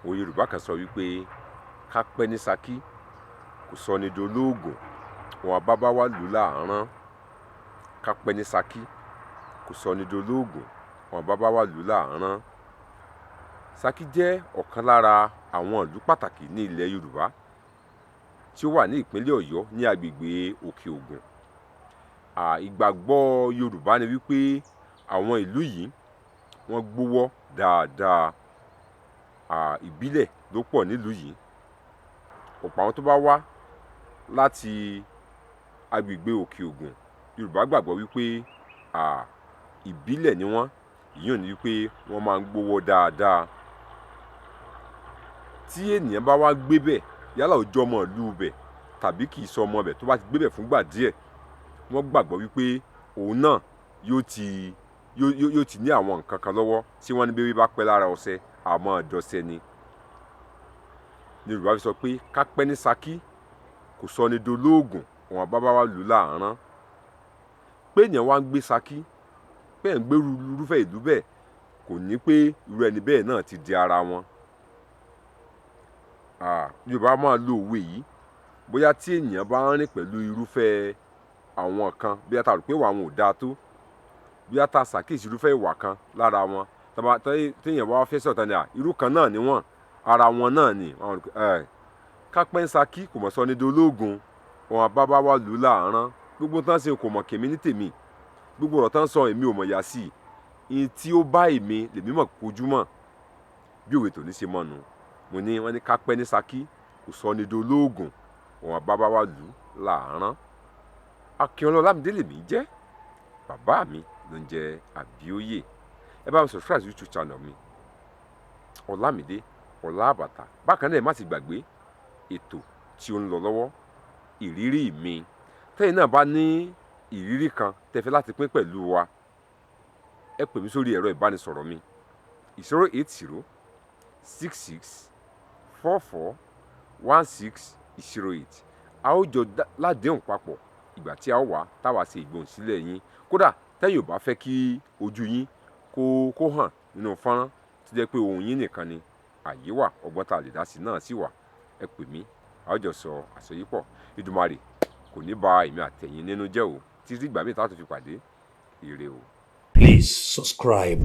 Òwe Yorùbá kan sọ wípé ká pẹ́ ní Ṣakí kò sọ ní dolóògùn, wọn bàbá wa lù láàrán. Ká pẹ́ ní Ṣakí kò sọ ní dolóògùn, wọn bàbá wa lù láàrán. Ṣakí jẹ́ ọ̀kan lára àwọn ìlú pàtàkì ní ilẹ̀ Yorùbá tí ó wà ní ìpínlẹ̀ Ọ̀yọ́ ní agbègbè Òkè Ògùn. Ìgbàgbọ́ Yorùbá ni wípé àwọn ìlú yìí wọ́n gbówọ́ dáadáa. Ìbílẹ̀ ló pọ̀ nílùú yìí. Ọ̀pọ̀ àwọn tó bá wá láti agbègbè Òkè Ògùn, Yorùbá gbàgbọ́ wípé ìbílẹ̀ ni wọ́n. Ìyẹn ni wípé wọ́n máa ń gbówọ́ dáadáa. Tí ènìyàn bá wá gbé bẹ̀, yálà ó jẹ́ ọmọ ìlú bẹ̀ tàbí kì í sọ ọmọ bẹ̀, tó bá ti gbé bẹ̀ fúngbà díẹ̀, wọ́n gbàgbọ́ wípé òun náà yóò ti ní àwọn nǹkan kan lọ́wọ́ tí wọ́n ní bí bá pẹ́ lára ọṣẹ, àmọ́ ọ̀dọ́ṣẹ ni. Ní Yorùbá fi sọ pé ká pẹ́ ní Ṣakí kò sọ ní dolóògùn, wọn bàbá wa lù láàrán. Pé ènìyàn wá ń gbé Ṣakí, pé ẹ̀ ń gbé irúfẹ́ ìlú bẹ́ẹ̀, kò ní pé irú ẹni bẹ́ẹ̀ náà ti di ara wọn. Yorùbá máa lo òwe yìí bóyá tí ènìyàn bá ń rìn pẹ̀lú irúfẹ́ àwọn kan, bóyá ta rò pé ìwà wọn ò dáa tó, bóyá ta ṣàkíyèsí irúfẹ́ ìwà kan lára wọn, téèyàn bá fẹ́ sọ̀tàn ni à irú kan náà ni wọ́n, ara wọn náà ni. Ká pẹ́ ń Ṣakí kò mọ̀ sọ ní dolóògùn, wọn bàbá wa lù láàrán. Gbogbo tán ṣe kò mọ̀ kèmí ní tèmi, gbogbo ọ̀rọ̀ tán sọ èmi ò mọ̀ yá sí i. Tí ó bá èmi lèmi mọ̀ kojú mọ̀ bí òwe tòní ṣe mọ̀ nù. Mo ní wọ́n ní ká pẹ́ ní Ṣakí kò sọ ní dolóògùn, wọn bàbá wa lù láàrán. Akínọlá Ọlámídé lèmi jẹ́, bàbá mi ló ń jẹ́ Àbíóyè. Ẹ bá mi subscribe sí YouTube channel mi, Ọlámídé Ọlábàtà. Bákan náà, ẹ má ti gbàgbé ètò tí ó ń lọ lọ́wọ́, ìrírí mi. Tẹ́yìn náà bá ní ìrírí kan tẹ́ fẹ́ láti pín pẹ̀lú wa, ẹ pè mí sórí ẹ̀rọ ìbánisọ̀rọ̀ mi, 08066441608. A ó jọ ládéhùn papọ̀ ìgbà tí a ó wà táwa ṣe ìgbohùnsílẹ̀ yín. Kódà tẹ́yìn ò bá fẹ́ kí ojú yín kó hàn nínú fọ́nrán, tó jẹ́ pé ohùn yín nìkan ni, àyè wà, ọgbọ́n tá a lè dá sí náà sì wà. Ẹ pè mí, a ó jọ sọ àsọyípọ̀. Èdùmàrè kò ní ba èmi àtẹ̀yin nínú jẹ́ o. Títí ìgbà míì tá a tún fi pàdé, ire o. Please subscribe.